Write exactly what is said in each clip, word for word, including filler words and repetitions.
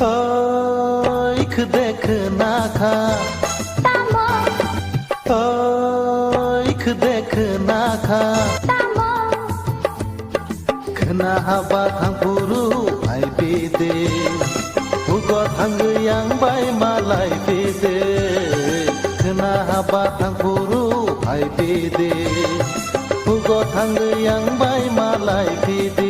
Oi khde khna kha. Tamo. Oi khde khna kha. Tamo. Khna haba thang phuru phai pide. Hugo thang yang bai malai pide. Khna haba thang phuru phai pide. Hugo thang yang bai malai pide.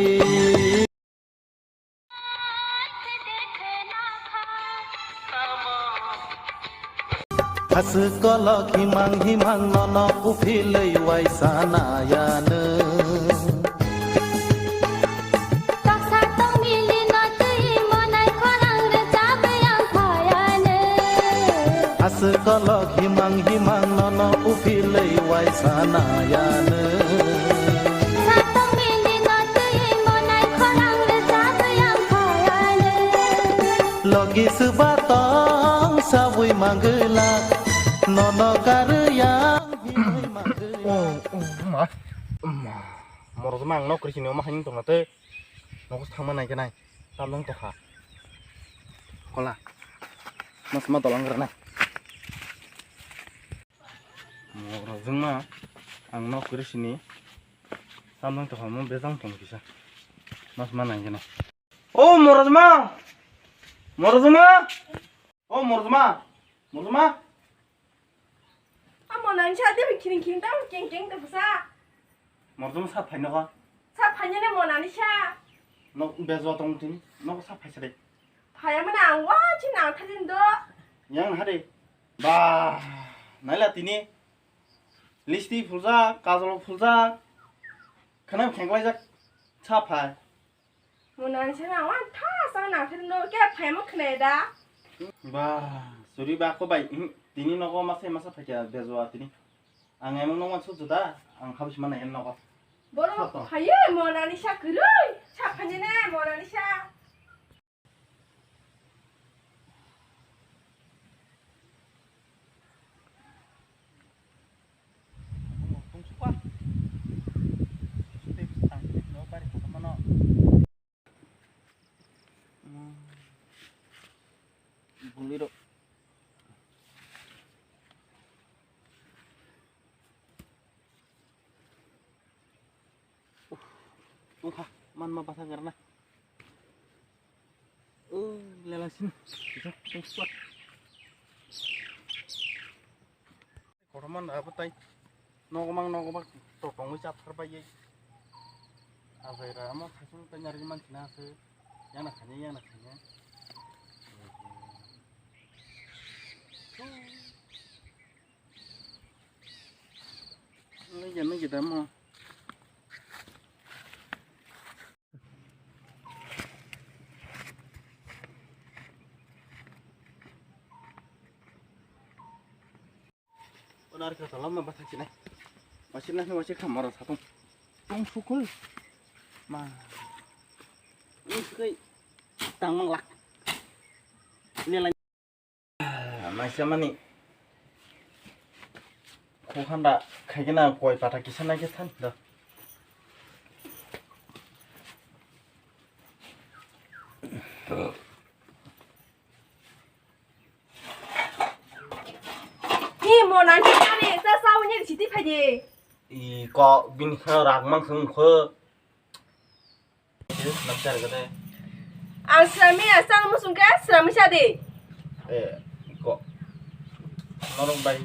Aswk kolok himang himang nono uphilwi waisa nayano. Toksa tongmili no twi monai khorang rwchapwi ang phayano. Aswk kolok himang himang nono uphilwi waisa nayano. Satong bini no twi monai khorang rwchapwi ang phayano. Logi swba tong sabwi mangwlak nono karwi ang himwi mangwlak. Oh, oh, ma. Ma. Morojma ang nok kri sini oma haini tongna tei. Nogo thangma nai khe nai. Tamlong tokha. Kola. Mas ma dolang rana. Morojma ang nok kri sini. Tamlong tokha mo bejang tong kisa. Mas ma nai khe nai. O Morojma. Morojma. O Morojma. Morojma. Amo nang sa de khiring khiring tam keng keng ta sa. Morjong sa phai nogo. Sa phai ne mo nani sa. No bejo tong tini. Nogo sa phai sa de. Phai mana ang wa chi nang thajin do. Yang ha de. Ba. Naila tini. Listi phulja, kajol phulja. Khana khenglaijak sa phai. Munani sana wan tha sa na thil no ke phai mo khne da. Ba, suri ba ko bai. Tini nogo masa masa phai kya bejo tini. Ang emang nong wan suju da. Ang habis mana en nogo. Boro Sato. Phaye munani sa kurui. Sa phanye ne munani sa. Buliro. Tungkha, man ma basa ngarna. Oh, lela sini. Tungkha. Kotorma da abo tai. Nogomang nogomang to tongwi chathar bai. Abai ra amo khasung tanyar man khina se. Yana khanya, yana khanya. Nugya nugya da mo. Onar ka salam ma bathak sinai. Wasit nai wasit kham maro satung. Tong sukul. Ma. Ini sukai tang manglak. Ini lagi. Naisa mani. Khukhanda khaigena koi pata kisa naikhe than da. Ni mo nang khe ani sa sa uni siti phaidi. I ko bin kha rak mang sung kho. Nang char gade. Ang sami asal musung ke sami sadi. Eh, ko. Norok bai.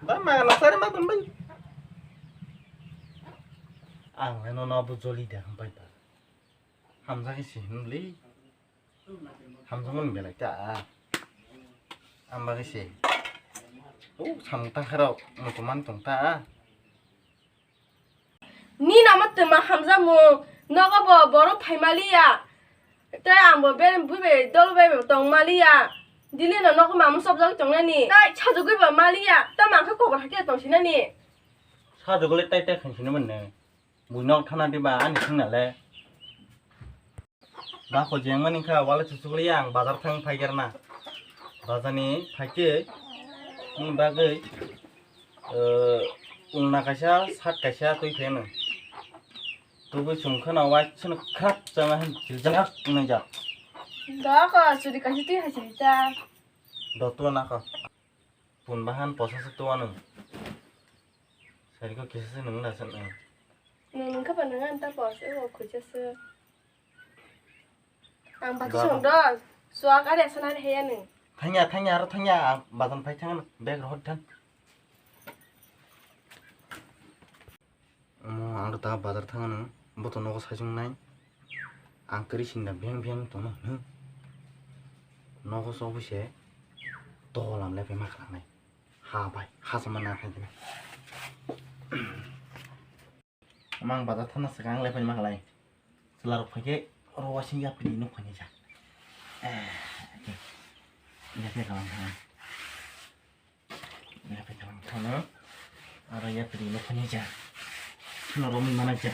Ba ma na sare ma bai. Ang no no bu joli da bai ba. Hamjak si hinli. Hamjakmani belai ta. Ang bagwi se. O samung takhorok muchungmani tong ta. Ni namo twma hamjakmung, nogo bo borok phaimaliya. Tei ang bo bere bui bai dol bai bo tong maliya. Dili no nogo mamung chopjagwi tongnani. Tei sajagwi bo maliya. Tamo ang khe kobor hai khe tongsinani. Sajagwi le tai tai khansini mane. Buino thana diba ani thangna le. Ba kho jeng mani kha wale chuchukliya ang bazar thang phaigerna. Bazar ni phaikhe ni bagwi, eh, ulna kaisa, shirt kaisa twi pheno. Tubui chwng kheno wai chwng khrap chama hin chiljalak nai jak. Doko, churi kaisa twi hai churi ta. Do tuwa nako. Pun bahan posa se tuwa nung. Sari ko kisa se nung da sen nung. Nung nung kapa nung an ta pos, e wo khuja se. Ang bati Doko. Song do, suak ari asa nari heya nung. Thangya, thangya, aro thangya, ang bazan phai thangna, bag rohor thang. Omo ang ta bazar thangno, bo to nogo saichung nai. Ang kwrwi sinda beng beng tongno hwnwi. Nogo chobwi se tolam lepai ma khlak nai. Ha bai, ha sama na khai dina. Omo ang bazar thangna swkang lepai ma khlai. Chwla rok phai khe oro wasing yapri nuk phai nai ja. Eh, okay. Yapri kalam thang. Yapri kalam thang. Aro yapri nuk phai nai ja. Chwla romwi mana ja.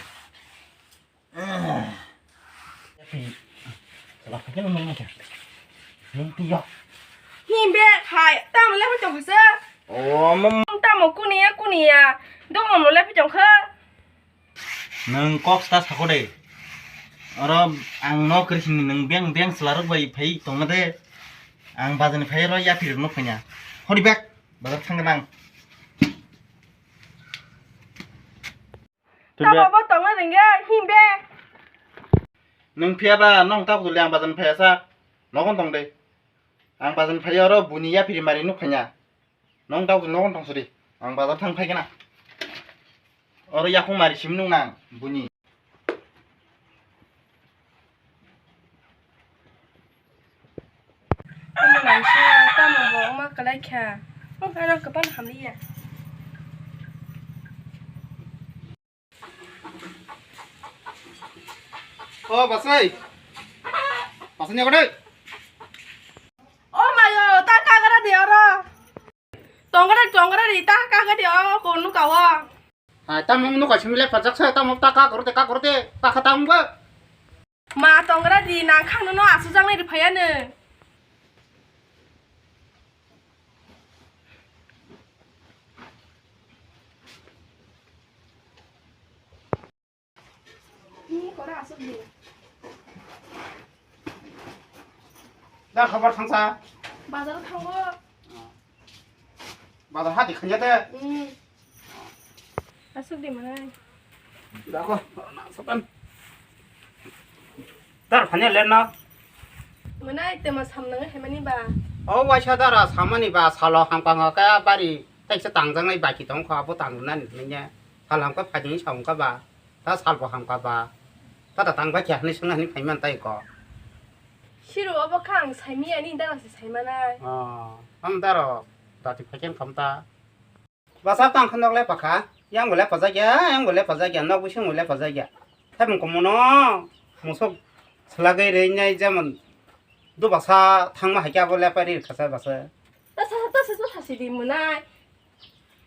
Yapri. Chwla phai khe nuk phai nai ja. Nung twi ya. Himbe khai, tamo lepai tong kha se? Oh, mom. Tamo kuniya, kuniya. Dong mo lepai tong kha. Nwng kok sta sako de. Oro ang nok kri sini nwng beng beng chwla rok bai phai tongma de. Ang bazar ni phai oro yapri rok no phainya. Hori bag bazar thang nang. Tamo bo tongna ringya himbe. Nwng phiya ba nong ta budul ang bazar ni phaiya sa. Nogon tong de. Ang bazar ni phai oro buni yapri mari nuk phainya. Nong dao nogon tong suri. Ang bazar thang phai kena. Oro yakung mari sim nung nang buni. Tamo naisa, tamo bo wngma kwlai kha. Wng ano kwpan hamliya. O basai. Basai ni kode. O mayo, ta kagra de oro. Tongra, tongra de, ta kagra de, o ko nuka o. Hai, tamo nuka simi le pajak sa, tamo ta ka korte, ka korte, ta kha tamo ba. Ma tongra di, nang khang no asu jang nai ri phaya ne. Da khabar thangsa. Bazar thango. Bazar hati khanya de. Hmm. Asuk di manai. Da ko, na sapan. Dar phanya len na. Manai tema samnang hemani ba. O waisa dara samani ba salo hamkang ka bari taisa tangjang nai baki tong kha bo tangnani nanya. Salam ka phajini saung ka ba. Ta salbo hamkha ba. Ta da tang bai khe hwnwi swngna hwnwi phai man tai ko. Siro obo kha ang saimiyani dara se saimanai. Oh, ang daro dati phai khe wngkha ta. Basa tang kha nok le pakha. Yang bo le pajak ya, yang bo le pajak ya, nok bising bo le pajak ya. Thaibung komono musuk swlagwi rwi nai jemon do basa thangma hai khe abo le pari rwkha sa basa. Ta sa ta sa sa si di mwnai.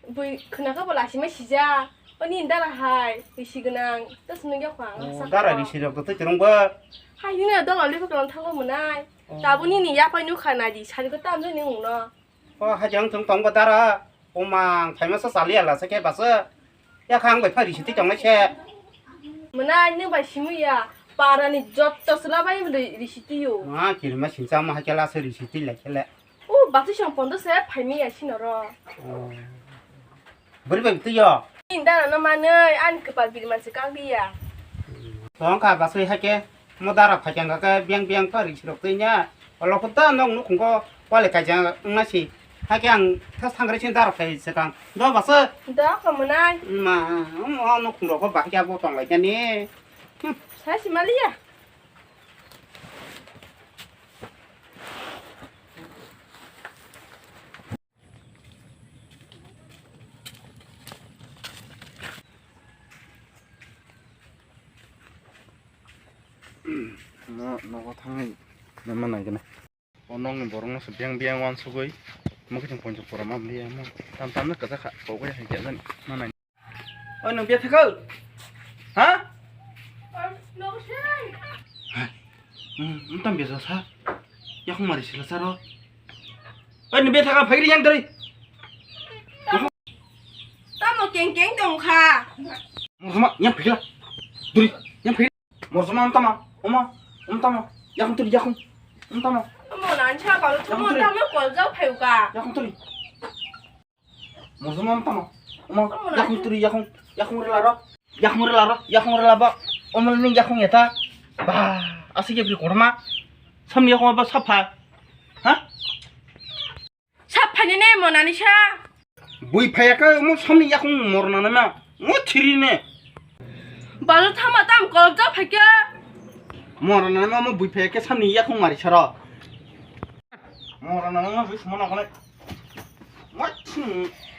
Bui khwnakha bo lasima sijak. Oni dara hai risi gwnang. Ta swnwi ya khwang. Oh, sa dara khwang. Risi rok to twi kwrwng ba. Hai hino dong ali ko tong thango mwnai. Oh. Tabuni ni yapai nukha nai di sari ko tam jani ungno. O hajang thung tong ba dara. O mang thaima sa sali ala sa khe basa. Ya khang bai phari siti tong se. Mwnai nung bai simu ya. Para ni jotto sula bai ri siti yo. Ma kirma sincha ma hakela se ri siti le kele. O batu song pondo se phaimi ya sinoro. Oh. Bari bai tu yo. Inda no manai an kepal biri man se kang dia. Tong ka basui hake. Mo dara phai khe hwnkha khe biyang biyang khe ri sirok twi nya. Olo khe ta nok nukhung khe kwlai kaijak wngna si. Hakhe ang tha sangrai sini dara phai swkang. Do basa. Do khe mwnai. Ma, mo nukhung rok khe bahai khe abo tong lai khe ni. Hmm. Sai si maliya. No, nogo thangwi nangma nangkhe na. O nokni borokno se biyang biyang uansugwi mokhe chwng ponchok pora ma mliya mo. Tam tamno kwchak kha, kok ya hai khe jani ma nai. O nwng bia thakal? Ha? Hai. Hmm, nwng tam bia sa? Yakung mari sila saro. O nwng bia thakal phagri yang dari. Tamo keng keng tong kha. Mosoma yang phagla. Duri yang phagla. Mosoma om tama. Oma, om tama. Yakung turi yakung. Tamo. Omo nani sa balo, tamo tamo kol jao phayu ka. Yakung turi. Musumo tamo. Omo yakung turi, yakung, yakung rela ro. Yakung rela ro, yakung rela ba. Omo ning yakung eta. Ba, asik ya bri korma. Samni yakung ba sapha. Ha? Sap phainai ne monani sa. Bui phaiya khe omo samni yakung morna na ma. Ngo thiri ne. Balu thama tam kolok ja phaikhe. Morna na ma omo bui phaiya khe samni yakung mari saro. Morna na ma bui sumana kone.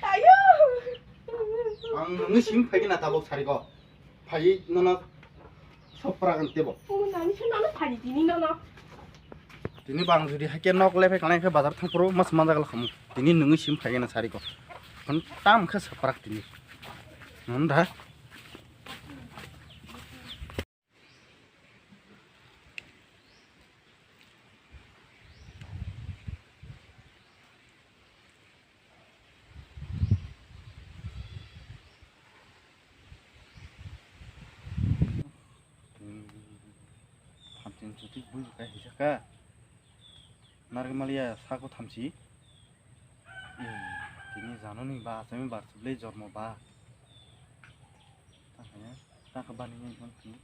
Ayo. Ang nungni sim phaikhe na tabok sari ko. Phai nono. Sopra kan tebo. Omo nani se nono phani tini nono. Tini bang jodi haikhe nok lephai kanai khe bazar thang phuru mas manjak la khamu. Tini nungui sim phai na sari ko. Kon tam khe soprak tini. Non da. Thamchi chuti bui kai hisa ka. Narikmaliya sako thamchi. Eh, tini janoni ba achami bar chuble jormo ba. Tangkha ya, tangkha bani yang tini.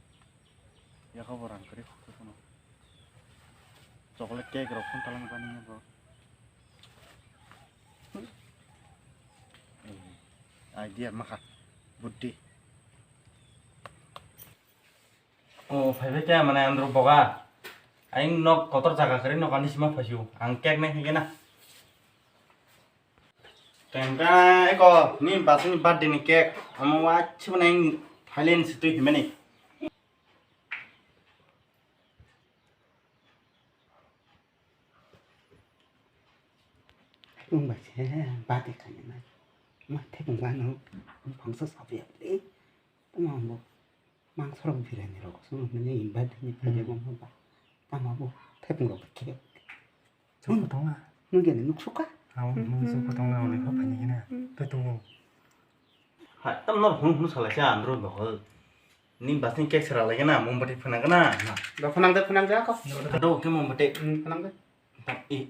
Yako borang kari khukhe kono. Chocolate cake rok phun talang bani bo. Idea makha, buddhi. O phaibai khe mane andro boga. Aing nok kotor jaga kari nok ani sima phaisu. Ang cake nai khe na. Tengka eko ni basini birthday ni cake. Amo wa chibnai Thailand situi himani. Wng bai se bati khainai. Ma thekong ba no. Phangsa sabi abli. Tamo bo. Mang sorok birani rok. Sung mene invite ni phai mo ba. Tamo bo. Thekong rok khe. Chok tong na. Nung gene nuk suka. Aw, nung chok tong na, oleh kho phani gina. Te tu. Hai, tam no hunu hunu salai sa andro dohol. Ni basni cake sera lagi na, mombati phana gana. Do phana de, phana de ako. Ado ke mombati. Hmm, phana de. Tak i.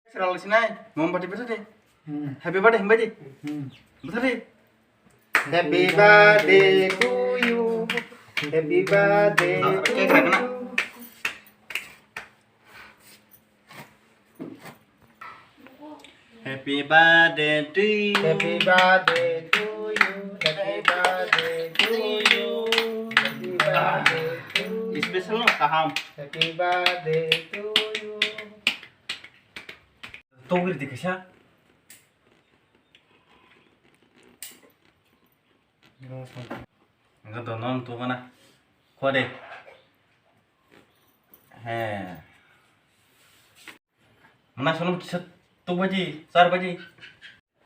Sera lagi sinai, mombati beta de. Hmm. Happy birthday, himbai di. Hmm. Beta de. Happy birthday to you. Happy birthday to you. Happy birthday to you. Happy birthday to you. Happy birthday to you. Happy birthday to you. Special no kaham. Happy birthday to you. Togir di kisa. Enggak donon tuh mana. Kau deh. He. Mana sono kisa tuk baji, char baji.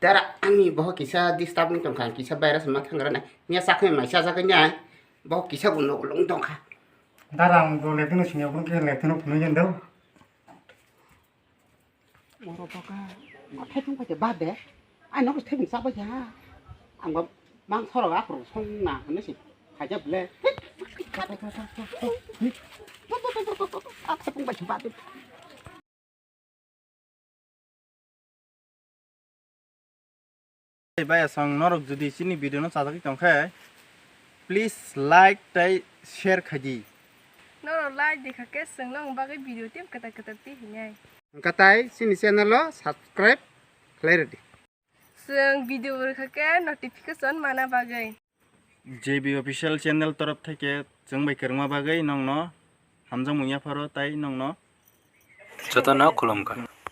Tara ani boho kisa disturb ni tongkha, kisa virus ma thangra na. Nya sakhe mai sa sakhe nya. Boho kisa guno ulung tongkha. Dara ang bo le tino sinya bun ke le tino phunu yen do. Oro baka. Thai thung phaite bad de. Ai no thai thung sa ba ya. Ang ba mang thoro ga pro song na ne si. Khaja ble. A thai thung ba bad de. Baya song norok jodi chini video no chajagwi tongkhe, please like tei share khaidi. Norok like di khake chwng nong bagwi video tip kwtal kwtal ti hinai. Katai chini channel o subscribe khlai rwdi. Chwng video rwkhake notification mana bagwi. J B Official channel torof theke chwng bai kwrwngma bagwi nongno hamjakmung yapharo tai nongno jotono khulumkha.